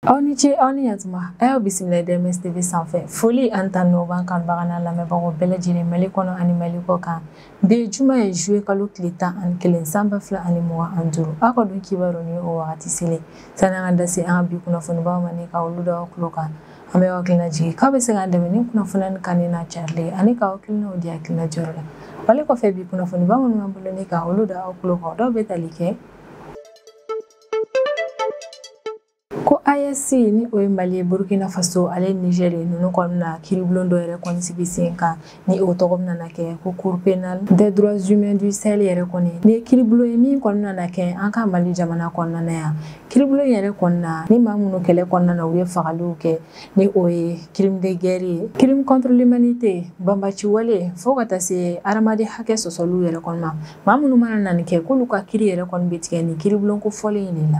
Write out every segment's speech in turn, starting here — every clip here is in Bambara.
Aw ni ce, aw ni yantuma. A y'aw bisimila DMS TV sanfɛ. Foli an ta nɔ b'an kanubaga n'a lamɛnbagaw bɛɛ lajɛlen Mali kɔnɔ ani Mali kɔ kan. Bi ye juma ye, juillet kalo tile 11 san 2025. Aw ka don kibaru ni o wagati selen. Sani an ka da se an ka bi kunnafonibaw ma ni ka olu da aw tulo kan, an bɛ aw hakilina jigin k'aw bɛ se k'an dɛmɛ ni kunnafoniya nin kanuni n'a carili ye ani k'aw hakilinaw di hakilina jɔyɔrɔ la. Wale kɔfɛ, bi kunnafoniba minnu b'an bolo ni ka olu da aw tulo kan, o dɔw bɛ tali kɛ ko AES, ni o ye Mali ye, Burkina Faso ale Niger ye, ninnu kɔni na kiiribulon dɔ yɛrɛ kɔni sigi sen kan, ni o tɔgɔ bɛna kɛ ko Cour pénale des droits humains du Sahel yɛrɛ kɔni. Ni ye kiiribulon ye min kɔni nana kɛ an ka Mali jamana kɔnɔna na yan. Kiiribulon yɛrɛ kɔni na, ni maa minnu kɛlɛ kɔnɔna na u ye fagaliw kɛ, ni o ye crime de guerre ye, crime contre l'humanité, banbaci wale, fo ka taa se hadamaden hakɛ sɔsɔliw yɛrɛ kɔni ma, maa minnu mana na nin kɛ, k'olu ka kiiri yɛrɛ kɔni bɛ tigɛ nin kiiribulon ko fɔlen in de la.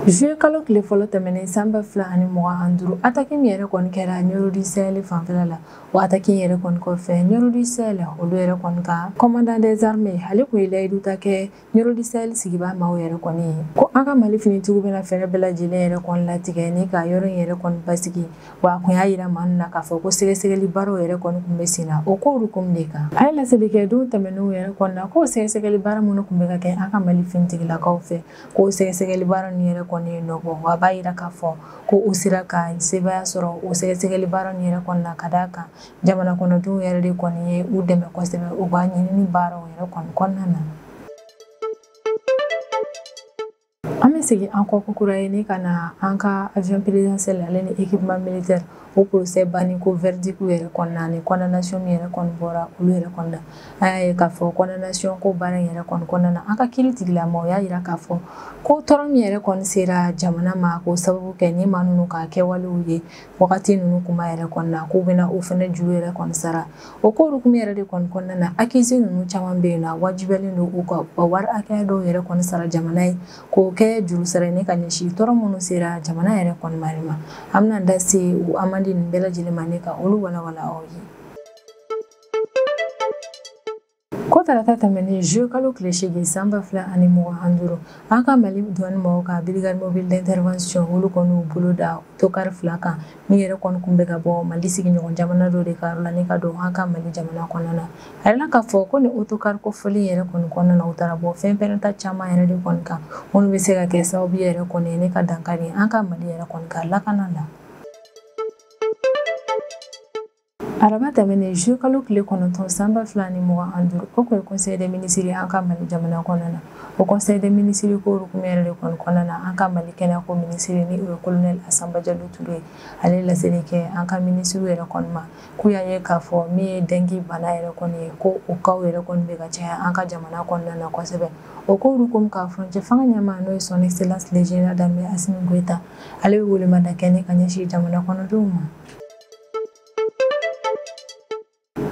Juillet kalo tile fɔlɔ tɛmɛnen san 2025, attaque min yɛrɛ kɔni kɛra Nioro du Sahel fanfɛla la, o attaque in yɛrɛ kɔni kɔfɛ, Nioro du Sahel olu yɛrɛ kɔni ka commandant des armées, ale kun ye layidu ta kɛ Nioro du Sahel sigibaa maaw yɛrɛ kɔni ye, ko an ka Mali finitigiw bɛna fɛɛrɛ bɛɛ lajɛlen yɛrɛ kɔni latigɛ ni ka yɔrɔ in yɛrɛ kɔni basigi. Wa a kun y'a yira maa ninnu na k'a fɔ ko sɛgɛsɛgɛli baaraw yɛrɛ kɔni kun bɛ sen na o kow hukumu de kan. A ye laseli kɛ don tɛmɛnenw yɛrɛ kɔni na k'o sɛgɛsɛgɛli baara minnu kun bɛ ka kɛ an ka Mali finitigilakaw fɛ, k'o sɛgɛsɛgɛli baara ninnu yɛrɛ kɔni ye nɔ bɔ. Wa a b'a yira k'a fɔ ko u sera ka sebaaya sɔrɔ o sɛgɛsɛgɛli baara ninnu yɛrɛ kɔni na, ka d'a kan jamana kɔnɔdenw yɛrɛ de kɔni ye u dɛmɛ kosɛbɛ u ka ɲinini baaraw yɛrɛ kɔni kɔnɔna na. An bɛ segin an kɔ kokura ye ni ka na an ka avion présidentiel ale ni équipement militaire, o procès banni ko verdict yɛrɛ kɔnɔna ni condamnation min yɛrɛ kɔni bɔra olu yɛrɛ kɔnɔna na. An y'a ye k'a fɔ condamnation ko baara in yɛrɛ kɔni kɔnɔna na, an ka kiiri tigilamɔgɔw y'a yira k'a fɔ ko tɔɔrɔ min yɛrɛ kɔni sera jamana ma k'o sababu kɛ ni maa ninnu ka kɛwalew ye wagati ninnu kuma yɛrɛ kɔnɔna na, k'u bɛna o fɛnɛ juru yɛrɛ kɔni sara. O ko hukumu yɛrɛ de kɔni kɔnɔna na, accusé ninnu caman bɛ yen nɔ, a wajibiyalen don u ka u ka wari hakɛya dɔw yɛrɛ kɔni sara jamana ye k'o kɛ juru sara ne ka ɲɛsin tɔɔrɔ minnu sera jamana yɛrɛ kɔni ma. An bɛna da se u amende ninnu bɛɛ lajɛlen ma ne ka olu walawala aw ye. Ko tarata tɛmɛnen, juillet kalo tile 8 san 2025, an ka Mali douane mɔgɔw ka brigade mobile d'intervention, olu kɔni y'u bolo da autocar fila kan min yɛrɛ kɔni kun bɛ ka bɔ Mali sigiɲɔgɔn jamana dɔ de ka yɔrɔ la ni ka don an ka Mali jamana kɔnɔna na. A yirala k'a fɔ ko ni autocar kofɔlen yɛrɛ kɔni kɔnɔna na, u taara bɔ fɛn pɛrɛnta caman yɛrɛ de kɔni kan minnu bɛ se ka kɛ sababu yɛrɛ kɔni ye ne ka dankari an ka Mali yɛrɛ kɔni ka lakana la. Araba tɛmɛnen, juillet kalo tile 9 san 2025, o kun ye conseil des ministres an ka Mali jamana kɔnɔna na. O conseil des ministres ko hukumu yɛrɛ de kɔni kɔnɔna na, an ka Mali kɛnɛyako minisiri, ni o ye colonel Asanba Jalo Ture ye, ale ye laseli kɛ an ka minisiriw yɛrɛ kɔni ma k'u y'a ye k'a fɔ min ye dengue bana yɛrɛ kɔni ye, ko o cas yɛrɛ kɔni bɛ ka caya an ka jamana kɔnɔna na kosɛbɛ. O ko hukumu kan, furancɛ fanga ɲɛmaa, n'o ye Son Excellence le général d'armée Assimi Goïta, ale bɛ welemada kɛ ne ka ɲɛsin jamana kɔnɔdenw ma.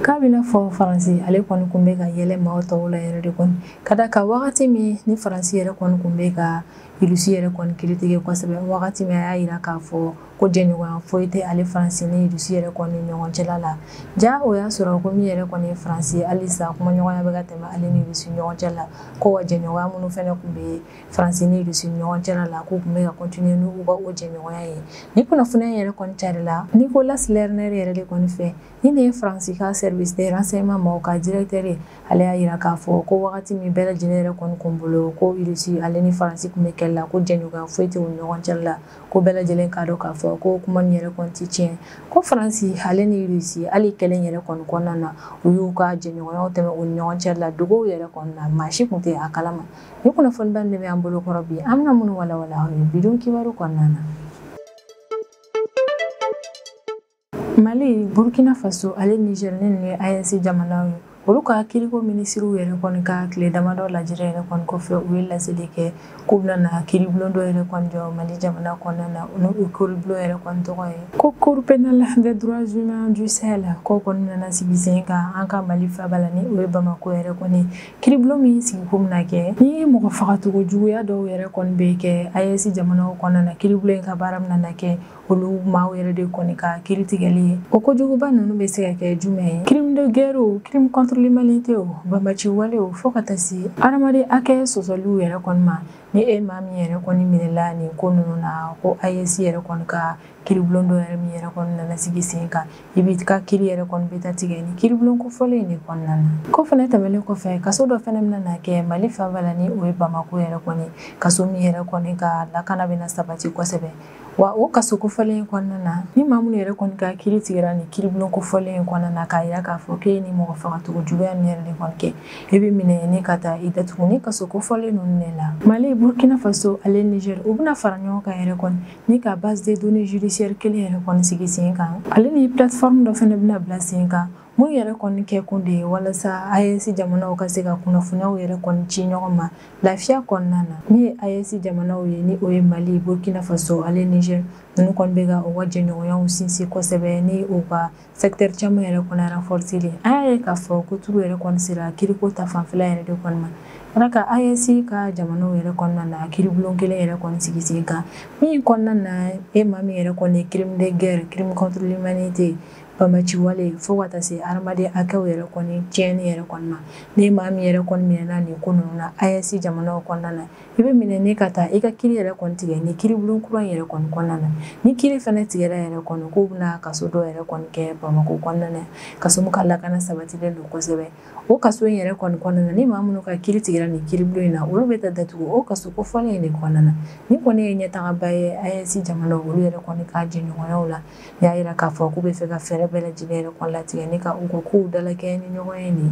K'a bɛna fɔ Faransi ale kɔni kun bɛ ka yɛlɛ maaw tɔw la yɛrɛ de kɔni, ka da kan wagati min ni Faransi yɛrɛ kɔni kun bɛ ka Irisi yɛrɛ kɔni critiquer kosɛbɛ, wagati min a y'a yira k'a fɔ ko jɛɲɔgɔnya foyi tɛ ale Faransi ni Irisi yɛrɛ kɔni ɲɔgɔn cɛla la. Ja o y'a sɔrɔ ko min yɛrɛ kɔni ye Faransi ye, halisa kumaɲɔgɔnya bɛ ka tɛmɛ ale ni Irisi ɲɔgɔn cɛ la, ko wa jɛɲɔgɔnya minnu fɛnɛ kun bɛ Faransi ni Irisi ɲɔgɔn cɛla la, k'u kun bɛ ka continuer n'u ka o jɛɲɔgɔnya ye. Ni kunnafoniya yɛrɛ kɔni carila Nicolas Lerner yɛrɛ de kɔni fɛ, ni nin ye Faransi ka service de renseignement maaw ka directeur ye, ale y'a yira k'a fɔ ko wagati min bɛɛ lajɛlen yɛrɛ kɔni kun bolo ko Irisi ale ni Faransi kun bɛ kɛlɛ la, ko jɛɲɔgɔnya foyi tɛ u ni ɲɔgɔn cɛla la, ko bɛɛ lajɛlen k'a dɔn k'a fɔ ko kuma nin yɛrɛ kɔni tɛ tiɲɛ, ko Faransi ale ni Irisi, hali kɛlɛ in yɛrɛ kɔni kɔnɔna na, u y'u ka jɛɲɔgɔnyaw tɛmɛ u ni ɲɔgɔn cɛ la dogow yɛrɛ kɔni na, maa si kun tɛ a kalama. Ni kunnafoniba nin de bɛ an bolo kɔrɔ bi, an bɛna minnu walawala aw ye bi don kibaru kɔnɔna na. Mali, Burkina Faso ale Niger, ni ninnu ye AES jamanaw ye, olu ka kiriko minisiriw yɛrɛ kɔni ka tile damadɔ lajɛrɛ yɛrɛ kɔni kɔfɛ, u ye laseli kɛ k'u bɛna na kiiribulon dɔ yɛrɛ kɔni jɔ Mali jamana kɔnɔna na, n'o kiiribulon yɛrɛ kɔni tɔgɔ ye ko Cour pénale des droits humains du Sahel. K'o kɔni nana sigi sen kan an ka Mali faaba la, ni o ye Bamako yɛrɛ kɔni. Kiiribulon min sigiko bɛna kɛ ni mɔgɔ fagacogo juguya dɔw yɛrɛ kɔni bɛ kɛ AES jamanaw kɔnɔna na, kiiribulon in ka baara bɛna na kɛ olu maaw yɛrɛ de kɔni ka kiiri tigɛli ye. O kojuguba ninnu bɛ se ka kɛ jumɛn ye? Crime de guerre, crime contre contre l'humanité o, banbaci wale o, fo ka taa se hadamaden hakɛ sɔsɔliw yɛrɛ kɔni ma, ni e maa min yɛrɛ kɔni minɛla nin ko ninnu na, ko AES yɛrɛ kɔni ka kiiribulon dɔ yɛrɛ min yɛrɛ kɔni nana sigi sen kan, i b'i ka kiiri yɛrɛ kɔni bɛ taa tigɛ ni kiiribulon kofɔlen in de kɔnɔna na. Ko fana tɛmɛnen kɔfɛ, kaso dɔ fana bɛna na kɛ Mali faaba la, ni o ye Bamako yɛrɛ kɔni, kaso min yɛrɛ kɔni ka lakana bɛna sabati kosɛbɛ. Wa o kaso kofɔlen in kɔnɔna na, ni maa minnu yɛrɛ kɔni ka kiiri tigɛra ni kiiribulon kofɔlen in kɔnɔna na, k'a jira k'a fɔ k'e ni mɔgɔ fagacogo juguya min yɛrɛ de kɔni kɛ, i bɛ minɛ ni ka taa i datugu ni kaso kofɔlen ninnu de la. Mali, Burkina Faso ale Niger, u bɛna fara ɲɔgɔn kan yɛrɛ kɔni ni ka base de données judiciaire kelen yɛrɛ kɔni sigi sen kan, ale ni plateforme dɔ fana bɛna bila sen kan, mun yɛrɛ kɔni kɛ kun de ye walasa AES jamanaw ka se ka kunnafoniyaw yɛrɛ kɔni ci ɲɔgɔn ma lafiya kɔnɔna na. Ni ye AES jamanaw ye, ni o ye Mali, Burkina Faso ale Niger, ninnu kɔni bɛ ka u ka jɛɲɔgɔnyaw sinsin kosɛbɛ ni u ka secteur caman yɛrɛ kɔni renforcer. An y'a ye k'a fɔ ko turu yɛrɛ kɔni sera kiriko ta fanfɛla yɛrɛ de kɔni ma, ka ka AES ka jamanaw yɛrɛ kɔnɔna na kiiribulon kelen yɛrɛ kɔni sigi sen kan, min kɔnɔna na e maa min yɛrɛ kɔni ye crime de guerre, crime contre l'humanité, banbaci wale, fo ka taa se hadamaden hakɛw yɛrɛ kɔni tiɲɛni yɛrɛ kɔni ma, ne maa min yɛrɛ kɔni minɛna nin ko ninnu na AES jamanaw kɔnɔna na, i bɛ minɛ ni ka taa i ka kiiri yɛrɛ kɔni tigɛ ni kiiribulon kura in yɛrɛ kɔni kɔnɔna na. Ni kiiri fana tigɛra yɛrɛ kɔni, k'u bɛna kaso dɔ yɛrɛ kɔni kɛ Bamako kɔnɔna na, kaso min ka lakana sabatilen don kosɛbɛ. O kaso in yɛrɛ kɔni kɔnɔna na, ni maa minnu ka kiiri tigɛra nin kiiribulon in na, olu bɛ taa datugu o kaso kofɔlen in de kɔnɔna na. Nin kɔni ye ɲɛtagaba ye AES jamanaw olu yɛrɛ kɔni ka jɛɲɔgɔnyaw la. Y'a jira k'a fɔ k'u bɛ fɛ ka fɛɛrɛ bɛɛ lajɛlen yɛrɛ kɔni latigɛ ni ka u ka kow dalakɛɲɛ ni ɲɔgɔn ye. Nin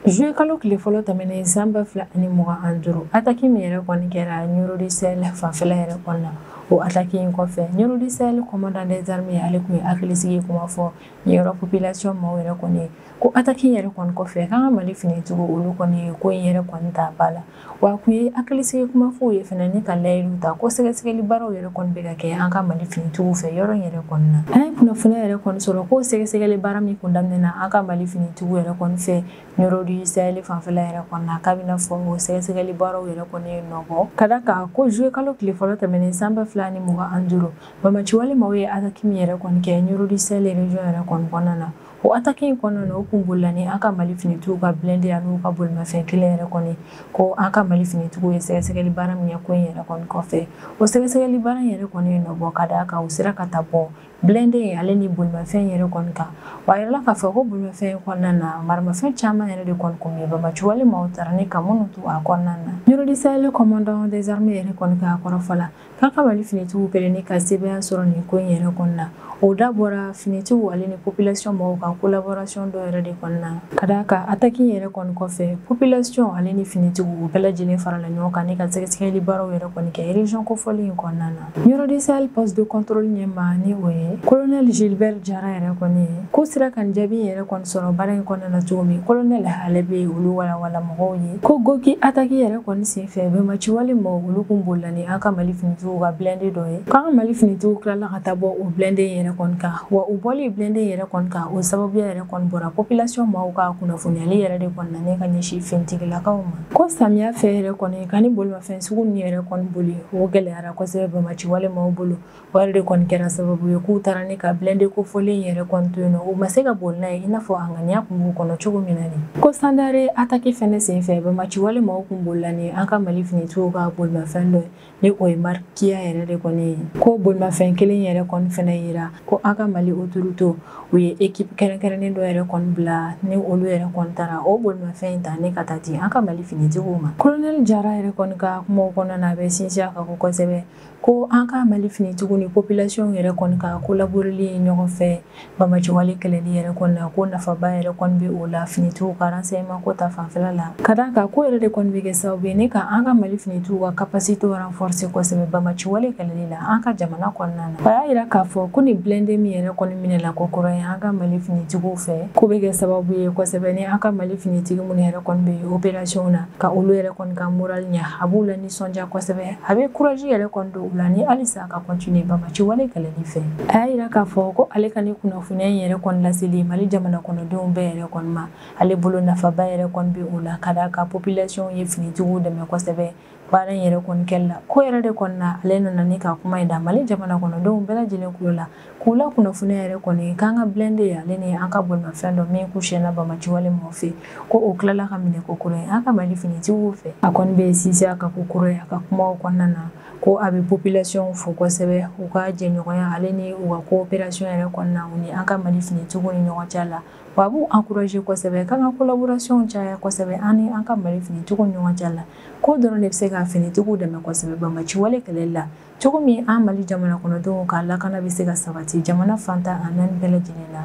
juillet kalo tile fɔlɔ tɛmɛnen san 2025, attaque min yɛrɛ kɔni kɛra Nioro du Sahel fanfɛla yɛrɛ kɔni na, o attaque in kɔfɛ, Nioro du Sahel commandant des armées ale tun ye hakilisigi kuma fɔ nin yɔrɔ population maaw yɛrɛ kɔni ye, ko attaque in yɛrɛ kɔni kɔfɛ, k'an ka Mali finitigiw olu kɔni ye ko in yɛrɛ kɔni ta ba la. Wa a kun ye hakilisigi kuma fɔ u ye fɛnɛ ni ka layidu ta ko sɛgɛsɛgɛli baaraw yɛrɛ kɔni bɛ ka kɛ an ka Mali finitigiw fɛ yɔrɔ in yɛrɛ kɔni na. An ye kunnafoniya yɛrɛ kɔni sɔrɔ ko sɛgɛsɛgɛli baara min kun daminɛna an ka Mali finitigiw yɛrɛ kɔni fɛ Nioro du Sahel fanfɛla yɛrɛ kɔni na, k'a bɛna fɔ o sɛgɛsɛgɛli baaraw yɛrɛ kɔni ye nɔ bɔ, ka da kan ko juillet kalo tile fɔlɔ tɛmɛnen san 2025, banbaci wale maaw ye attaque min yɛrɛ kɔni kɛ Nioro du Sahel région yɛrɛ kɔni kɔnɔna na, o attaque in kɔnɔna na, o kun bolila ni an ka Mali finitigiw ka blindé an'u ka bolimafɛn kelen yɛrɛ kɔni. Ko an ka Mali finitigiw ye sɛgɛsɛgɛli baara min kɛ ko in yɛrɛ kɔni kɔfɛ, o sɛgɛsɛgɛli baara in yɛrɛ kɔni ye nɔ bɔ, ka d'a kan u sera ka taa bɔ blindé ale ni bolimafɛn yɛrɛ kɔni kan. Wa a yirala k'a fɔ ko bolimafɛn kɔnɔna na, maramafɛn caman yɛrɛ de kɔni kun bɛ banbaci wale maaw taara ni ka minnu to a kɔnɔna na. Nioro du Sahel commandant des armées yɛrɛ kɔni ka kɔrɔfɔ la, k'an ka Mali finitigiw kɛlen ni ka sebaya sɔrɔ nin ko in yɛrɛ kɔni na, o da bɔra finitigiw ale ni population mɔgɔw ka collaboration dɔ yɛrɛ de kɔni na, ka d'a kan attaque in yɛrɛ kɔni kɔfɛ, population ale ni finitigiw u bɛɛ lajɛlen farala ɲɔgɔn kan ni ka sɛgɛsɛgɛli baaraw yɛrɛ kɔni kɛ région kofɔlen in kɔnɔna na. Nioro du Sahel poste de contrôle ɲɛmaa, ni o ye colonel Gilbert Jara yɛrɛ kɔni ye, ko sera ka nin jaabi in yɛrɛ kɔni sɔrɔ baara in kɔnɔna na cogo min, colonel ale bɛ olu walawala mɔgɔw ye ko Goki attaque yɛrɛ kɔni senfɛ, banbaci wale mɔgɔw olu kun bolila ni an ka Mali finitigiw ka blindé dɔ ye, k'an ka Mali finitigiw tilala ka taa bɔ o blindé in yɛrɛ kɔni kan. Wa u bɔlen blindé in yɛrɛ kɔni kan, o sababuya yɛrɛ kɔni bɔra population maaw ka kunnafoniyali yɛrɛ de kɔni na ne ka ɲɛsin finitigilakaw ma. Ko samiya fɛ yɛrɛ kɔni, ka ni bolimafɛn sugu ninnu yɛrɛ kɔni boli, o gɛlɛyara kosɛbɛ banbaci wale maaw bolo. O yɛrɛ de kɔni kɛra sababu ye k'u taara ni ka blindé kofɔlen yɛrɛ kɔni to yen nɔ, u ma se ka boli n'a ye i n'a fɔ a ŋaniya kun b'u kɔnɔ cogo min na. Nin ko Sandare attaque fɛnɛ senfɛ, banbaci wale maaw kun bolila ni an ka Mali finitigiw ka bolimafɛn dɔ ye, ni o ye marque Kia yɛrɛ de kɔni ye. Ko bolimafɛn kelen yɛrɛ kɔni fɛnɛ yira ko an ka Mali autorité u ye équipe kɛrɛnkɛrɛnnen dɔ yɛrɛ kɔni bila, ni olu yɛrɛ kɔni taara o bolimafɛn in ta ni ka taa di an ka Mali finitigiw ma. Colonel Jara yɛrɛ kɔni ka kumaw kɔnɔna na, a bɛ sinsin a kan ko kosɛbɛ ko an ka Mali finitigiw ni population yɛrɛ kɔni ka collaboreli ɲɔgɔn fɛ banbaci wale kɛlɛli yɛrɛ kɔni na, ko nafaba yɛrɛ kɔni bɛ o la finitigiw ka renseignement ko ta fanfɛla la, ka d'a kan ko yɛrɛ de kɔni bɛ kɛ sababu ye ni ka an ka Mali finitigiw ka capacité renforcer kosɛbɛ banbaci wale kɛlɛli la an ka jamana kɔnɔna na. A y'a yira k'a fɔ ko nin blindé min yɛrɛ kɔni minɛla ko kura ye an ka Mali finitigiw fɛ, ko bɛ kɛ sababu ye kosɛbɛ ni an ka Mali finitigi minnu yɛrɛ kɔni bɛ opération na, ka olu yɛrɛ kɔni ka moral ɲɛ, a b'u la nisɔndiya kosɛbɛ, a bɛ courage yɛrɛ kɔni don u la ni halisa ka continuer banbaci wale kɛlɛli fɛ. A y'a yira k'a fɔ ko ale ka nin kunnafoniya in yɛrɛ kɔni laseli Mali jamana kɔnɔdenw bɛɛ yɛrɛ kɔni ma, ale bolo nafaba yɛrɛ kɔni bɛ o la, ka d'a kan population ye finitigiw dɛmɛ kosɛbɛ. Baara in yɛrɛ kɔni kɛli la ko yɛrɛ de kɔni na ale nana ni ka kuma in da Mali jamana kɔnɔdenw bɛɛ lajɛlen kulo la k'u la kunnafoniya yɛrɛ kɔni k'an ka blindé ale ni an ka bolimafɛn dɔ min kun siyɛnna bamaciwale mɔgɔ fɛ ko o tilala ka minɛ ko kura ye an ka Mali finitigiw fɛ. A kɔni bɛ sinsin a ka ko kura ye a ka kumaw kɔnɔna na ko a bɛ population fo kosɛbɛ u ka jɛɲɔgɔnya ale ni u ka coopération yɛrɛ kɔnɔna u ni an ka Mali finitigiw ni ɲɔgɔn cɛ la. Wa a b'u encourager kosɛbɛ k'an ka collaboration caya kosɛbɛ an ni an ka Mali finitigiw ni ɲɔgɔn cɛ la. Ko dɔrɔn de bɛ se ka finitigiw dɛmɛ kosɛbɛ bamaciwale kɛlɛli la cogo min an Mali jamana kɔnɔdenw ka lakana bɛ se ka sabati jamana fantan a naani bɛɛ lajɛlen na.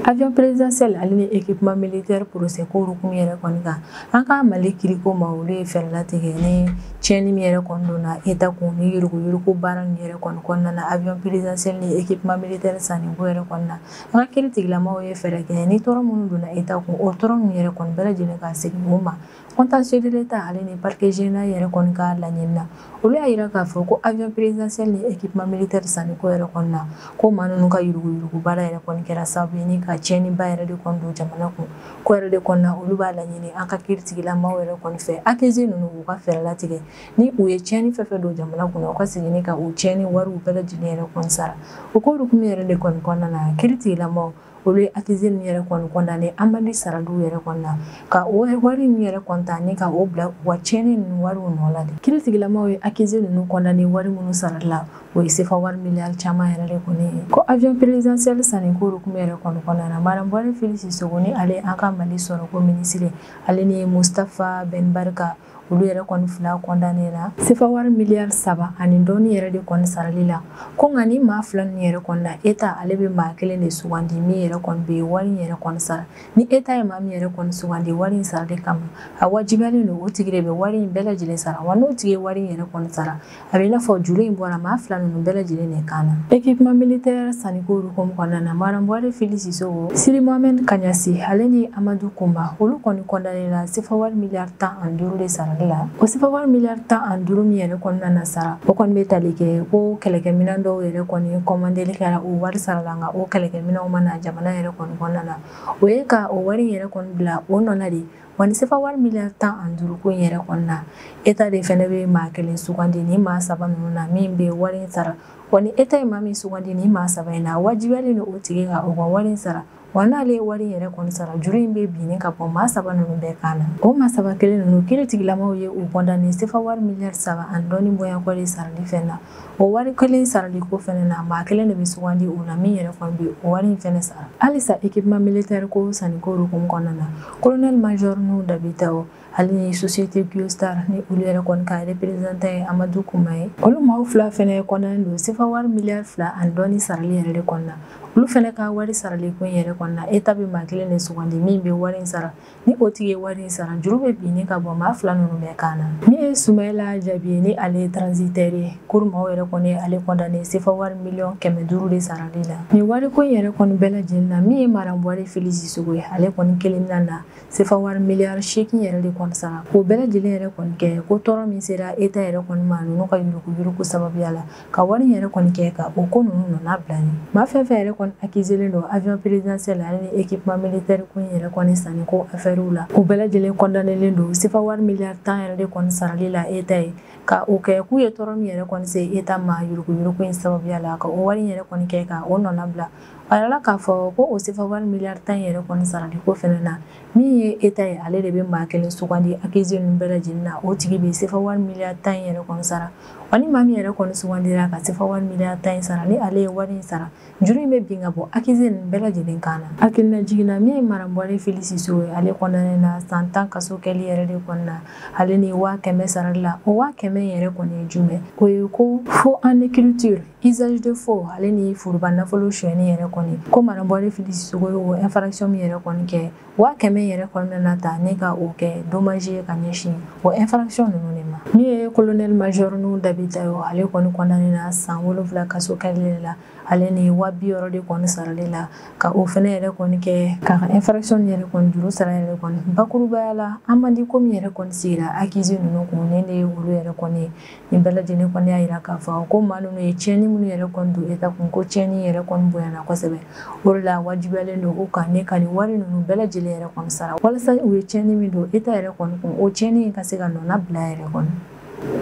Avion présidentiel ale ni équipement militaire procès ko hukumu yɛrɛ kɔni kan an ka Mali kiriko ma olu ye fɛɛrɛ latigɛ ni tiɲɛni min yɛrɛ kɔni donna État kun ni yuruguyurugu baara nin yɛrɛ kɔni kɔnɔna na avion présidentiel ni équipement militaire sanni ko yɛrɛ kɔni na an ka kiiri tigilamaw ye fɛɛrɛ kɛ ni tɔɔrɔ minnu donna État kun o tɔɔrɔ ninnu yɛrɛ kɔni bɛɛ lajɛlen ka segin u ma. Contentieux de l'État ale ni parquet général yɛrɛ kɔni ka laɲini na olu y'a yira k'a fɔ ko avion présidentiel ni équipement militaire sanni ko yɛrɛ kɔni na ko maa ninnu ka yuruguyurugu baara yɛrɛ kɔni kɛra sababu ye ni ka tiɲɛniba yɛrɛ de kɔni don jamana kun ko yɛrɛ de kɔni na olu b'a laɲini an ka kiiri tigilamaw yɛrɛ kɔni fɛ accusé ninnu u ka fɛɛrɛ latigɛ ni u ye tiɲɛni fɛn fɛn don jamana kun u ka segin ni ka o tiɲɛni wariw bɛɛ lajɛlen yɛrɛ kɔni sara. O ko hukumu yɛrɛ de kɔni kɔnɔna na kiiri tigilamaw olu ye accusé ninnu yɛrɛ kɔni condamné amende saraliw yɛrɛ kɔni na ka o wari ninnu yɛrɛ kɔni ta ni ka o bila u ka tiɲɛni ninnu wariw nɔ la de. Kiiri tigilamaw ye accusé ninnu condamné wari minnu sarali la o ye sefa wari miliyari caman yɛrɛ de kɔni ye. Ko avion présidentiel sanni ko hukumu yɛrɛ kɔni kɔnɔna na Madame Buware Fily Sissoco ni ale an ka Mali sɔrɔko minisiri ale ni Mustapha Ben Barka olu yɛrɛ kɔni fila condamné la sefa wari miliyari 3 ani dɔɔni yɛrɛ de kɔni sarali la. Ko nka ni maa fila ninnu yɛrɛ kɔni na État ale bɛ maa kelen de sugandi min yɛrɛ kɔni bɛ wari in yɛrɛ kɔni sara. Ni État ye maa min yɛrɛ kɔni sugandi wari in sarali kama a wajibiyalen don o tigi de bɛ wari in bɛɛ lajɛlen sara wa n'o tigi ye wari in yɛrɛ kɔni sara a bɛ i n'a fɔ juru in bɔra maa fila ninnu bɛɛ lajɛlen de kan na. Équipement militaire sanniko hukumu kɔnɔna na Madame Buware Fily Sissoco, Siri Mohamed Kanyasi ale ni Amadou Koumba olu kɔni condamné la sefa wari miliyari 15 de sarali la. O sefa wari miliyari 15 min yɛrɛ kɔnɔna na sara o kɔni bɛ tali kɛ ko kɛlɛkɛminɛn dɔw yɛrɛ kɔni commandeli kɛra o wari sara la nka o kɛlɛkɛminɛnw ma na jamana yɛrɛ kɔni kɔnɔna na o ye ka o wari yɛrɛ kɔni bila o nɔ la de. Wa ni sefa wari miliyari 15 ko in yɛrɛ kɔni na État de fɛnɛ bɛ maa kelen sugandi ni maa saba ninnu na min bɛ wari in sara wa ni État ye maa min sugandi ni maa saba in na a wajibiyalen don o tigi ka o ka wari in sara wa n'ale ye wari in yɛrɛ kɔni sara juru in bɛ bin ka bɔ maa saba ninnu bɛɛ kan na. O maa saba kelen ninnu kiiri tigilamaw ye u condamné sefa wari miliyari 3 ani dɔɔni bɔɲɔgɔnko de sarali fɛn na. O wari kelen sarali ko fɛnɛ na maa kelen de bɛ sugandi o la min yɛrɛ kɔni bɛ o wari in fɛnɛ sara. Halisa équipement militaire ko sanniko hukumu kɔnɔna na colonel major Nuhu Dabitao ale ni société Guiostar ni olu yɛrɛ kɔni ka représentant ye Amadou Kouma ye olu maaw fila fɛnɛ condamné don sefa wari miliyari 2 ani dɔɔni sarali yɛrɛ de kɔni na. Olu fɛnɛ ka wari sarali ko in yɛrɛ kɔni na État bɛ maa kelen de sugandi min bɛ wari in sara ni o tigi ye wari in sara juru bɛ bin ka bɔ maa fila ninnu bɛɛ kan na. Min ye Sumayila Jaabi ye ni ale ye transitaire ye cour maaw yɛrɛ kɔni ye ale condamné sefa wari miliyɔn 500 de sarali la. Nin wari ko in yɛrɛ kɔni bɛɛ lajɛlen na min ye Madame Buware Fily Sissoco ye ale kɔni kelen na sefa wari miliyari 8 yɛrɛ de kɔni sara k'o bɛɛ lajɛlen yɛrɛ kɔni kɛ ko tɔɔrɔ min sera État yɛrɛ kɔni ma ninnu ka yuruguyurugu sababuya la ka wari yɛrɛ kɔni kɛ ka o ko ninnu nɔna bila ɲɛ. Maa fɛn fɛn yɛrɛ kɔni accusé don avion présidentiel ale ni équipement militaire ko in yɛrɛ kɔni sanni ko affaire la u bɛɛ lajɛlen condamné don sefa wari miliyari 10 yɛrɛ de kɔni sarali la État ye ka o kɛ k'u ye tɔɔrɔ min yɛrɛ kɔni se État ma yuruguyurugu in sababuya la ka o wari yɛrɛ kɔni kɛ ka o nɔna bila. A yirala k'a fɔ ko o sefa wari miliyari 10 yɛrɛ kɔni sarali ko fɛnɛ na min ye État ye ale de bɛ maa kelen sugandi accusé ninnu bɛɛ lajɛlen na o tigi bɛ sefa wari miliyari 10 yɛrɛ kɔni sara wa ni maa min yɛrɛ kɔni sugandira ka sefa wari miliyari 10 sara ni ale ye wari in sara juru in bɛ bin ka bɔ accusé ninnu bɛɛ lajɛlen kan na. Hakilina jiginna min ye Madame Buware Fily Sissoco ye ale condamné na san 10 kaso kɛli yɛrɛ de kɔni na ale ni 100 000 sarali la. O 100 000 yɛrɛ kɔni ye jumɛn o ye ko faux en écriture usage de faux ale ni foroba nafolo sonyɛni yɛrɛ kɔni ko Madame Buware Fily Sissoco ye o infraction min yɛrɛ kɔni kɛ 100 000 yɛrɛ kɔni na ta ne ka o kɛ dommage ye ka ɲɛsin o infraction ninnu de ma. Min ye colonel major Nuhu Dabitao ale kɔni condamné na san 7 kaso kɛli la ale ni 60 000 de kɔni sarali la ka o fɛnɛ yɛrɛ kɔni kɛ k'a ka infraction yɛrɛ kɔni juru sara yɛrɛ kɔni. Bakurubaya la amende ko min yɛrɛ kɔni sigira accusé ninnu kun ne de ye olu yɛrɛ kɔni nin bɛɛ lajɛlen kɔni y'a yira k'a fɔ ko maa ninnu ye tiɲɛni minnu yɛrɛ kɔni don État kun ko tiɲɛni yɛrɛ kɔni bonyana kosɛbɛ o de la wajibiyalen don u kan ne ka nin wari ninnu bɛɛ lajɛlen yɛrɛ kɔni sara walasa u ye tiɲɛni min don État yɛrɛ kɔni kun o tiɲɛni in ka se ka nɔna bila yɛrɛ kɔni.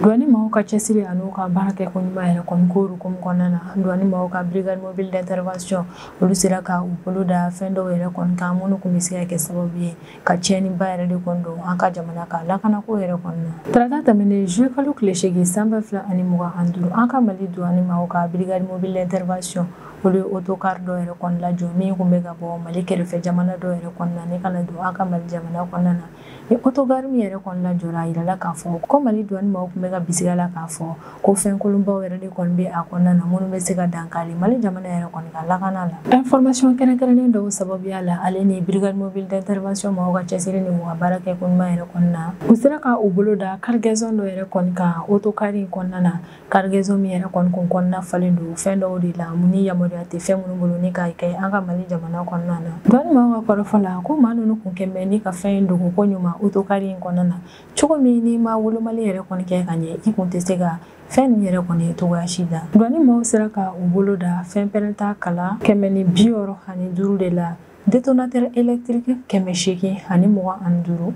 Douane maaw ka cɛsiri ani ka baara kɛ ko ɲuman yɛrɛ kɔni ko hukumu kɔnɔna na, douane maaw ka brigade mobile d'intervention olu sera ka u bolo da fɛn dɔw yɛrɛ kɔni kan minnu tun bɛ se ka kɛ sababu ye ka tiɲɛniba yɛrɛ de kɔni don an ka jamana ka lakanako yɛrɛ kɔni na. Tarata tɛmɛnen juillet kalo tile 8 san 2025, an ka Mali douane maaw ka brigade mobile d'intervention olu ye autocar dɔ yɛrɛ kɔni lajɔ min tun bɛ ka bɔ Mali kɛrɛfɛ jamana dɔ yɛrɛ kɔni na ni ka na don an ka Mali jamana kɔnɔna na. Ni autocar min yɛrɛ kɔni lajɔra, a yirala k'a fɔ ko Mali douane maaw tun bɛ ka bisigiya la k'a fɔ ko fɛn kolonbaw yɛrɛ de kɔni bɛ a kɔnɔna na minnu bɛ se ka dankari Mali jamana yɛrɛ kɔni ka lakana la. Information kɛrɛnkɛrɛnnen dɔw sababuya la, ale ni brigade mobile d'intervention maaw ka cɛsiri ni u ka baara kɛ ko ɲuman yɛrɛ kɔni na, u sera ka u bolo da cargaison dɔ yɛrɛ kɔni kan autocar in kɔnɔna na. Cargaison min yɛrɛ kɔni kun kɔnɔna falen don fɛn dɔw de la ni yamaruya tɛ fɛn minnu bolo ni k'a kɛ an ka Mali jamana kɔnɔna na. Douane maaw ka kɔrɔfɔ la, ko maa ninnu kun kɛn bɛ ni ka fɛn in dogo ko ɲuman autocar in kɔnɔna na, cogo min n'i ma wolomali yɛrɛ kɔni kɛ ka ɲɛ, i kun tɛ se ka fɛn nin yɛrɛ kɔni cogoya si la. Douane maaw sera ka u bolo da fɛn pɛrɛnta kala 165 de la, détonateur électrique 825,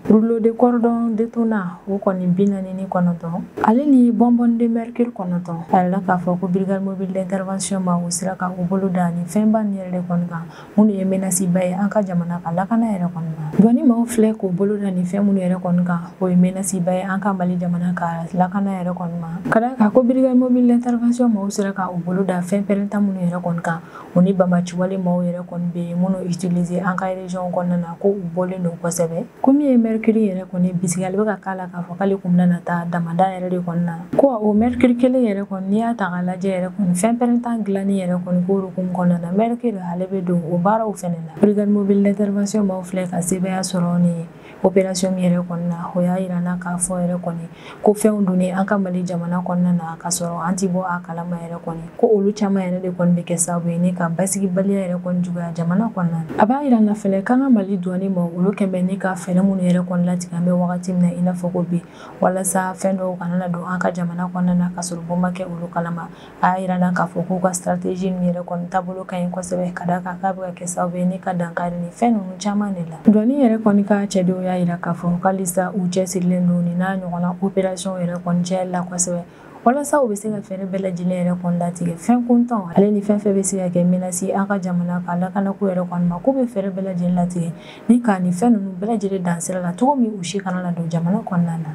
rouleau de cordon détonnant o kɔni 49, ale ni bonbonne de mercure 9. A yirala k'a fɔ ko brigade mobile d'intervention ma o sera ka u bolo da ni fɛnba nin yɛrɛ de kɔni kan minnu ye menace ba ye an ka jamana ka lakana yɛrɛ kɔni ma. Douane maaw filɛ k'u bolo da ni fɛn minnu yɛrɛ kɔni kan, o ye menace ba ye an ka Mali jamana ka lakana yɛrɛ kɔni ma. Ka d'a kan ko brigade mobile d'intervention maaw sera ka u bolo da fɛn pɛrɛnta minnu yɛrɛ kɔni kan, o ni bamaciwale maaw yɛrɛ kɔni bɛ yen minnu utiliser an ka région kɔnɔna na, ko u bɔlen don kosɛbɛ. Ko min ye mercure yɛrɛ kɔni bisigiya, ale bɛ ka k'a la k'a fɔ k'ale kun bɛna taa damada yɛrɛ de kɔni na, ko o mercure kelen yɛrɛ kɔni n'i y'a ta k'a lajɛ yɛrɛ kɔni fɛn pɛrɛntan dilanni yɛrɛ kɔni ko hukumu kɔnɔna na, mercure ale bɛ don o baaraw fɛnɛ la. Brigade mobile d'intervention maaw filɛ ka sebaaya sɔrɔ ni opération min yɛrɛ kɔni na, o y'a yira n na k'a fɔ yɛrɛ kɔni ko fɛnw donnen an ka Mali jamana kɔnɔna na k'a sɔrɔ an ti bɔ a kalama yɛrɛ kɔni, ko olu caman yɛrɛ de kɔni bɛ kɛ sababu ye ni ka basigibaliya yɛrɛ kɔni juguya jamana kɔnɔna na. A b'a yira n na fɛnɛ k'an ka Mali douane maaw olu kɛn bɛ ni ka fɛɛrɛ minnu yɛrɛ kɔni latigɛ an bɛ wagati min na i n'a fɔ ko bi, walasa fɛn dɔw kana na don an ka jamana kɔnɔna na k'a sɔrɔ bɔ ma kɛ olu kalama. A y'a yira n na k'a fɔ k'u ka stratégie ninnu yɛrɛ kɔni taabolo ka ɲi kosɛbɛ, ka d'a kan k'a bɛ ka kɛ sababu ye ni ka dankari ni fɛn ninnu caman de la. Douane yɛrɛ kɔni ka cɛdenw y'a yira k'a fɔ k'alisa u cɛsirilen don nin n'a ɲɔgɔnna opération yɛrɛ kɔni cɛ la kosɛbɛ, walasa u bɛ se ka fɛɛrɛ bɛɛ lajɛlen yɛrɛ kɔni latigɛ fɛn kuntan ale ni fɛn fɛn bɛ se ka kɛ menace an ka jamana ka lakanako yɛrɛ kɔni ma, k'u bɛ fɛɛrɛ bɛɛ lajɛlen latigɛ ni ka nin fɛn ninnu bɛɛ lajɛlen dan sira la cogo min u si kana na don jamana kɔnɔna na.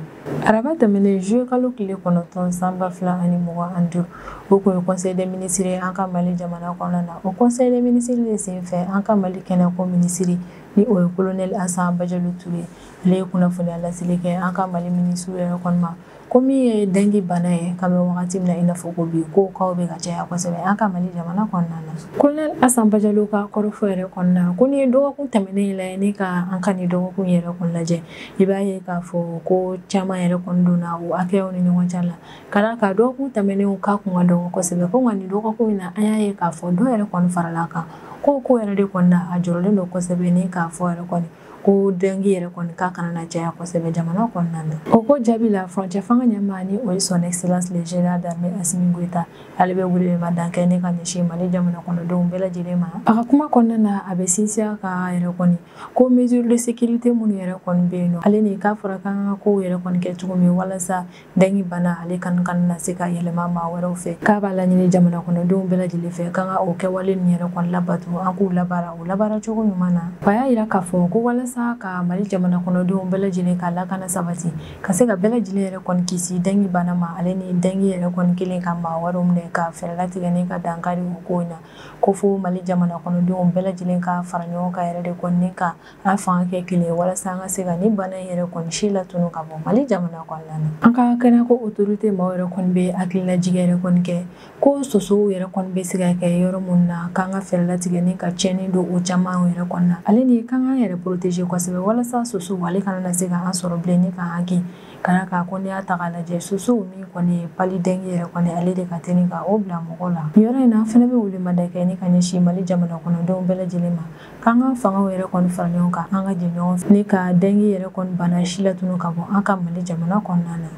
Araba tɛmɛnen juillet kalo tile 9 san 2025, o kun ye conseil des ministres ye an ka Mali jamana kɔnɔna na. O conseil des ministres de senfɛ, an ka Mali kɛnɛko minisiri ni o ye colonel Asan Bajalo Ture, ale ye kunnafoniya laseli kɛ an ka Mali minisiriw yɛrɛ kɔni ma, ko min ye dengue bana ye k'an bɛ wagati min na i n'a fɔ ko bi, ko kaw bɛ ka caya kosɛbɛ an ka Mali jamana kɔnɔna na. Colonel Asan Bajalo ka kɔrɔfɔ yɛrɛ kɔnɔna na, ko n'i ye dɔgɔkun tɛmɛnen lajɛ ni ka an ka nin dɔgɔkun yɛrɛ kɔni lajɛ, i b'a ye k'a fɔ ko caman yɛrɛ kɔni donna o hakɛyaw ni ɲɔgɔn cɛ la. Ka d'a kan dɔgɔkun tɛmɛnenw k'a kun ka dɔgɔ kosɛbɛ, ko nka nin dɔgɔkun in na an y'a ye k'a fɔ dɔ yɛrɛ kɔni farala a kan, ko yɛrɛ de kɔni na a jɔrɔlen don kosɛbɛ ni k'a fɔ yɛrɛ kɔni ko dengue yɛrɛ kɔni k'a kana na caya kosɛbɛ jamana kɔnɔna na. O ko jaabi la, furancɛ fanga ɲɛmaa ni o ye son excellence le général d'armée Assimi Goïta, ale bɛ welewelema kɛ ne ka ɲɛsin Mali jamana kɔnɔdenw bɛɛ lajɛlen ma. A ka kuma kɔnɔna na, a bɛ sinsin a kan yɛrɛ kɔni ko mesure de sécurité minnu yɛrɛ kɔni bɛ yen nɔ, ale ni k'a fɔra k'an ka kow yɛrɛ kɔni kɛ cogo min walasa dengue bana ale kana na se ka yɛlɛma maa wɛrɛw fɛ, k'a b'a laɲini jamana kɔnɔdenw bɛɛ lajɛlen fɛ k'an ka o kɛwale ninnu yɛrɛ kɔni labato, an k'u labaara o labaara cogo ɲuman na. A y'a yira k'a fɔ ko walasa ka Mali jamana kɔnɔdenw bɛɛ lajɛlen ka lakana sabati, ka se ka bɛɛ lajɛlen yɛrɛ kɔni kisi dengue bana ma, ale ni dengue yɛrɛ kɔni kelen ka maa wɛrɛw minɛ ka fɛɛrɛ latigɛ ni ka dankari o ko in na, ko fo Mali jamana kɔnɔdenw bɛɛ lajɛlen ka fara ɲɔgɔn kan yɛrɛ de kɔni ka an fanga kɛ kelen ye walasa an ka se ka nin bana in yɛrɛ kɔni si latunu ka bɔ Mali jamana kɔnɔna na. An ka kɛnɛyako autorité maaw yɛrɛ kɔni bɛ hakililajigin yɛrɛ kɔni kɛ ko sosow yɛrɛ kɔni bɛ se ka kɛ yɔrɔ minnu na, k'an ka fɛɛrɛ latigɛ ni ka tiɲɛni don o caman yɛrɛ kɔni na, ale ni k'an k'an yɛrɛ protéger kosɛbɛ walasa sosow ale kana na se ka an sɔrɔ bilen ni k'an gɛn. Ka d'a kan ko n'i y'a ta k'a lajɛ sosow min kɔni ye palu dengue yɛrɛ kɔni ale de ka teli ka o bila mɔgɔ la. Nin yɔrɔ in na, an fana bɛ welemada kɛ ni ka ɲɛsin Mali jamana kɔnɔdenw bɛɛ lajɛlen ma, k'an ka fangaw yɛrɛ kɔni fara ɲɔgɔn kan, an ka jɛ ɲɔgɔn fɛ ni ka dengue yɛrɛ kɔni bana si latunu ka bɔ an ka Mali jamana kɔnɔna na.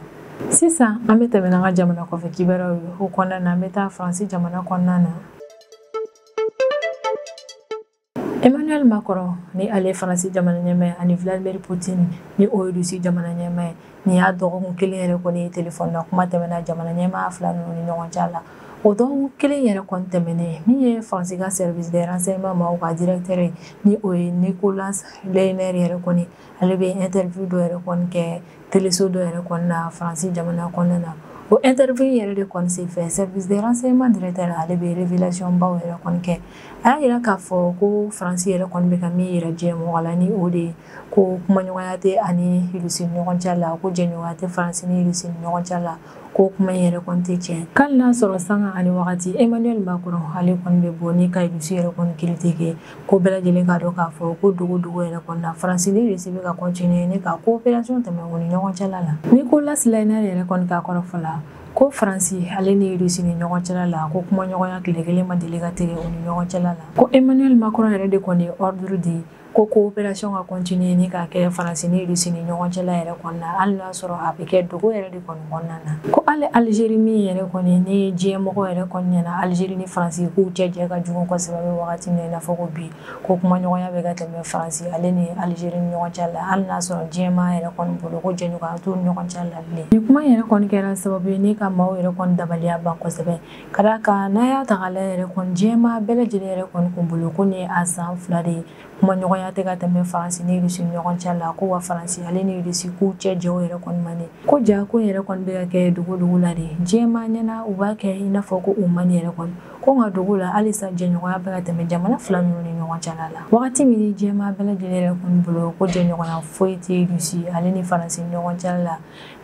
Sisan an bɛ tɛmɛ n'an ka jamana kɔfɛ kibaruyaw ye. O kɔnɔna na, an bɛ taa Faransi jamana kɔnɔna na. Emmanuel Macron ni ale Faransi jamana ɲɛmaa ani Vladimir Poutine ni o ye Russie jamana ɲɛmaa ye, nin y'a dɔgɔkun kelen yɛrɛ kɔni ye telefɔni na kuma tɛmɛna jamana ɲɛmaa fila ninnu ni ɲɔgɔn cɛ la. O dɔgɔkun kelen yɛrɛ kɔni tɛmɛnen, min ye Faransi ka service de renseignement maaw ka directeur ye ni o ye Nicolas Leiner yɛrɛ kɔni, ale bɛ interview dɔ yɛrɛ kɔni kɛ teleso dɔ yɛrɛ kɔni na Faransi jamana kɔnɔna na. O interview yɛrɛ de kɔni senfɛ, service de renseignement directeur ale bɛ révélation baw yɛrɛ kɔni kɛ. A y'a yira k'a fɔ ko Faransi yɛrɛ kɔni bɛ ka min yira diɲɛ mɔgɔ la ni o de ye ko kumaɲɔgɔnya tɛ ani Russie ni ɲɔgɔn cɛ la, ko jɛɲɔgɔnya tɛ Faransi ni Russie ni ɲɔgɔn cɛ la, ko kuma in yɛrɛ kɔni tɛ tiɲɛ. K'ale n'a sɔrɔ sanga ani wagati Emmanuel Macron ale kɔni bɛ bɔ ni ka Russie yɛrɛ kɔni critiquer, ko bɛɛ lajɛlen k'a dɔn k'a fɔ ko dogo dogo yɛrɛ kɔni na Faransi ni Russie bɛ ka continuer ni ka coopération tɛmɛ u ni ɲɔgɔn cɛla la. Nicolas Leiner yɛrɛ kɔni ka kɔrɔfɔ la ko Faransi ale ni Russie ni ɲɔgɔn cɛla la, ko kumaɲɔgɔnya tile kelen ma deli ka tigɛ u ni ɲɔgɔn cɛla la. Ko Emmanuel Macron yɛrɛ de kɔni ye ordre di ko coopération ka continuer ni ka kɛ Faransi ni Russie ni ɲɔgɔn cɛla yɛrɛ kɔni na, hali n'a sɔrɔ a bɛ kɛ dogo yɛrɛ de kɔni kɔnɔna na. Ko hali Algérie min yɛrɛ kɔni ni diɲɛ mɔgɔ yɛrɛ kɔni ɲɛna, Algérie ni Faransi k'u cɛ jɛ ka jugu kosɛbɛ bɛ wagati min na i n'a fɔ ko bi, ko kumaɲɔgɔnya bɛ ka tɛmɛ Faransi ale ni Algérie ni ɲɔgɔn cɛ la, hali n'a sɔrɔ diɲɛmaa yɛrɛ kɔni bolo ko jɛɲɔgɔnya t'u ni ɲɔgɔn cɛ la bilen. Nin kuma yɛrɛ kɔni kɛra sababu ye ni ka maaw yɛrɛ kɔni dabaliya ban kosɛbɛ, ka d'a kan n'a y'a ta k'a lajɛ yɛrɛ kɔni diɲɛmaa bɛɛ lajɛlen yɛrɛ kɔni kun bolo ko nin ye a san 2 de ye kumaɲɔgɔnya tɛ ka tɛmɛ Faransi ni Russie ni ɲɔgɔn cɛ la, ko wa Faransi ale ni Russie k'u cɛ jɛw yɛrɛ kɔni man di, ko ja ko yɛrɛ kɔni bɛ ka kɛ dogo dogo la de, diɲɛmaa ɲɛna u b'a kɛ i n'a fɔ ko u man di yɛrɛ kɔni, ko nka dogo la halisa jɛɲɔgɔnya bɛ ka tɛmɛ jamana fila ninnu ni ɲɔgɔn cɛla la. Wagati min ni diɲɛmaa bɛɛ lajɛlen yɛrɛ kɔni bolo ko jɛɲɔgɔnya foyi tɛ Russie ale ni Faransi ni ɲɔgɔn cɛla la,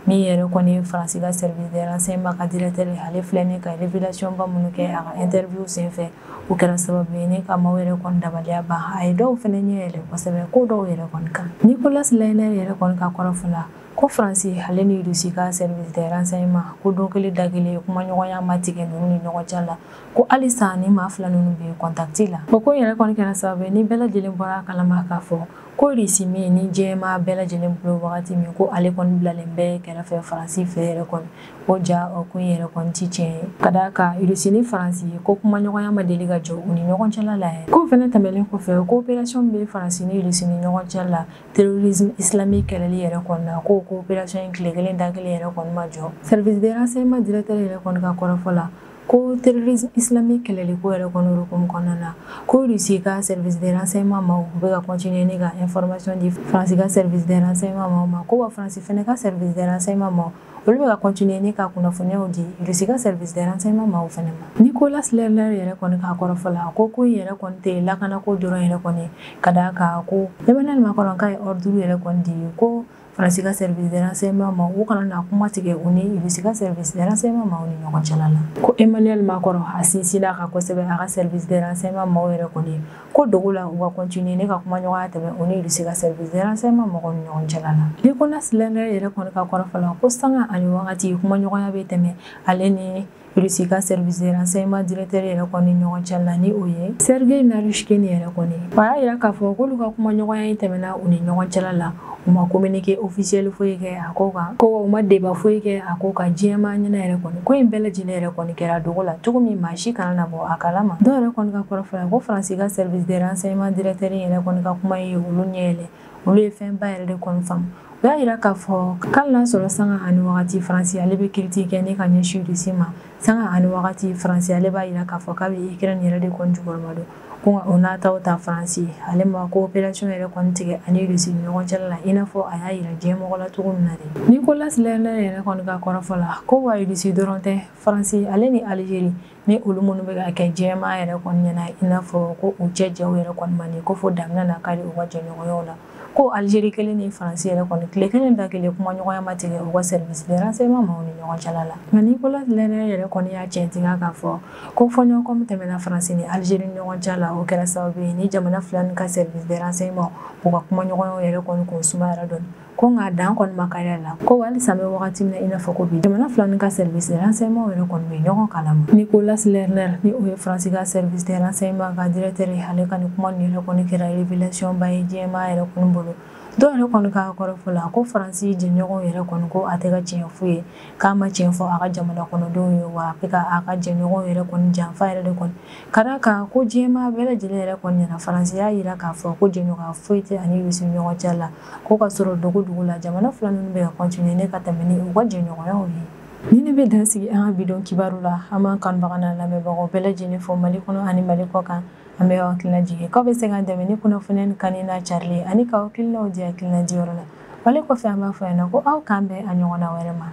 min yɛrɛ kɔni ye Faransi ka service de renseignement ka directeur ale filɛ ni ka révélation ba minnu kɛ a ka interview senfɛ, o kɛra sababu ye ni ka maaw yɛrɛ kɔni dabaliya ban, a ye dɔw fɛnɛ ɲɛ yɛlɛ kosɛbɛ ko dɔw yɛrɛ kɔni kan. Nicolas Leiner yɛrɛ kɔni ka kɔrɔfɔ la ko Faransi ale ni Russie ka service de renseignement ko don kelen da kelen kumaɲɔgɔnya ma tigɛ ninnu ni ɲɔgɔn cɛ la, ko halisa ni maa fila ninnu bɛ contact la. O ko yɛrɛ kɔni kɛra sababu ye ni bɛɛ lajɛlen bɔra a kalama k'a fɔ ko Russie min ni diɲɛmaa bɛɛ lajɛlen bolo wagati min ko ale kɔni bilalen bɛ kɛrɛfɛ Faransi fɛ yɛrɛ kɔni, ko ja o ko yɛrɛ kɔni ti tiɲɛ ye, ka d'a kan Russie ni Faransi ko kumaɲɔgɔnya ma deli ka jɔ u ni ɲɔgɔn cɛla la yɛrɛ. Ko fɛnɛ tɛmɛnen kɔfɛ, coopération bɛ Faransi ni Russie ni ɲɔgɔn cɛ la terrorisme islamique kɛlɛli yɛrɛ kɔni na, ko coopération in tile kelen da kelen yɛrɛ kɔni ma jɔ. Service de renseignement directeur yɛrɛ kɔni ka kɔrɔfɔ la ko terrorisme islamique kɛlɛli ko yɛrɛ kɔni hukumu kɔnɔna na, ko Russie ka service de renseignement maaw bɛ ka continuer ni ka information di Faransi ka service de renseignement maaw ma, ko wa Faransi fɛnɛ ka service de renseignement maaw olu bɛ ka continuer ni ka kunnafoniyaw di Russie ka service de renseignement maaw fɛnɛ ma. Nicolas Leiner yɛrɛ kɔni ka kɔrɔfɔ la ko ko in yɛrɛ kɔni tɛ lakanako dɔrɔn yɛrɛ kɔni, ka d'a kan ko Emmanuel Macron k'a ye ordre yɛrɛ kɔni di ko Faransi ka service de renseignement maaw u kana na kuma tigɛ u ni Russie ka service de renseignement maaw ni ɲɔgɔn cɛla la. Ko Emmanuel Macron a sinsinna a kan kosɛbɛ a ka service de renseignement maaw yɛrɛ kɔni ko dogo la u ka continuer ne ka kumaɲɔgɔnya tɛmɛ u ni Russie ka service de renseignement mɔgɔw ni ɲɔgɔn cɛla la. Nicolas Leiner yɛrɛ kɔni ka kɔrɔfɔ la ko sanga ani wagati kumaɲɔgɔnya bɛ tɛmɛ ale ni Russie ka service de renseignement directeur yɛrɛ kɔni ɲɔgɔn cɛ la ni o ye Sergei Naryshkin yɛrɛ kɔni. A y'a yira k'a fɔ k'olu ka kumaɲɔgɔnya in tɛmɛna u ni ɲɔgɔn cɛla la, u ma communiqué officiel foyi kɛ a ko kan, ko u ma débat foyi kɛ a ko kan diɲɛmaa ɲɛna yɛrɛ kɔni, ko in bɛɛ lajɛlen yɛrɛ kɔni kɛra dogo la cogo min maa si kana na bɔ a kalama. Dɔw yɛrɛ kɔni ka kɔrɔfɔ la ko Faransi ka service de renseignement directeur yɛrɛ kɔni ka kuma ye olu ɲɛ yɛlɛ, olu ye fɛnba yɛrɛ de kɔni faamu. U y'a yira k'a fɔ k'ale n'a sɔrɔ sanga ani wagati Faransi ale bɛ critique kɛ ni ka ɲɛsin Russie ma, sanga ani wagati Faransi ale b'a yira k'a fɔ k'a bɛ Ukraine yɛrɛ de kɔni jukɔrɔma don, ko nka o n'a taw ta Faransi ale ma coopération yɛrɛ kɔni tigɛ ani Russie ni ɲɔgɔn cɛla la i n'a fɔ a y'a yira diɲɛ mɔgɔ la cogo min na de. Nicolas Leiner yɛrɛ kɔni ka kɔrɔfɔ la ko wa Russie dɔrɔn tɛ, Faransi ale ni Algérie ni olu minnu bɛ ka kɛ diɲɛmaa yɛrɛ kɔni ɲɛna i n'a fɔ ko u cɛ jɛw yɛrɛ kɔni man di, ko fo daminɛ na kari u ka jɛɲɔgɔnyaw la, ko Algérie kelen ni Faransi yɛrɛ kɔni tile kelen da kelen kumaɲɔgɔnya ma tigɛ u ka service de renseignement maaw ni ɲɔgɔn cɛla la. Nka Nicolas Leiner yɛrɛ kɔni y'a tiɲɛtigiya k'a fɔ ko fɔɲɔgɔnkɔ min tɛmɛna Faransi ni Algérie ni ɲɔgɔn cɛ la, o kɛra sababu ye ni jamana fila ni ka service de renseignement u ka kumaɲɔgɔnyaw yɛrɛ kɔni kun sumayara dɔɔni, ko nka dan kɔni ma kari a la, ko halisa an bɛ wagati min na i n'a fɔ ko bi jamana fila ni ka service de renseignement yɛrɛ kɔni bɛ ɲɔgɔn kalama. Nicolas Leiner ni o ye Faransi ka service de renseignement ka directeur ye, ale ka nin kuma ninnu yɛrɛ kɔni kɛra révélation ba ye diɲɛmaa yɛrɛ kɔni bolo. Dɔw yɛrɛ kɔni ka kɔrɔfɔ la, ko Faransi jɛɲɔgɔnw yɛrɛ kɔni ko a tɛ ka tiɲɛ f'u ye, k'a ma tiɲɛ fɔ a ka jamana kɔnɔdenw ye, wa a bɛ ka a ka jɛɲɔgɔnw yɛrɛ kɔni janfa yɛrɛ de kɔni. Ka d'a kan ko diɲɛmaa bɛɛ lajɛlen yɛrɛ kɔni ɲɛna, Faransi y'a yira k'a fɔ ko jɛɲɔgɔnya foyi tɛ ani Rusi ɲɔgɔn cɛ la, ko ka sɔrɔ dogo dogo la, jamana fila ninnu bɛ ka continuer ne ka tɛmɛ ni u ka jɛɲɔgɔnyaw ye. Ni ne bɛ dan sigi an ka bi don kibaru la. An b'an kanubaga n'a lamɛnbagaw bɛɛ lajɛlen fo Mali kɔnɔ ani Mali kɔ kan. An bɛ aw hakilina jigin k'aw bɛ se k'an dɛmɛ ni kunnafoniya nin kanuni n'a carili ani k'aw hakilinaw di hakilina diyɔrɔ la. Wale kɔfɛ, an b'a fɔ ɲɛna ko aw k'an bɛn a ɲɔgɔnna wɛrɛ ma.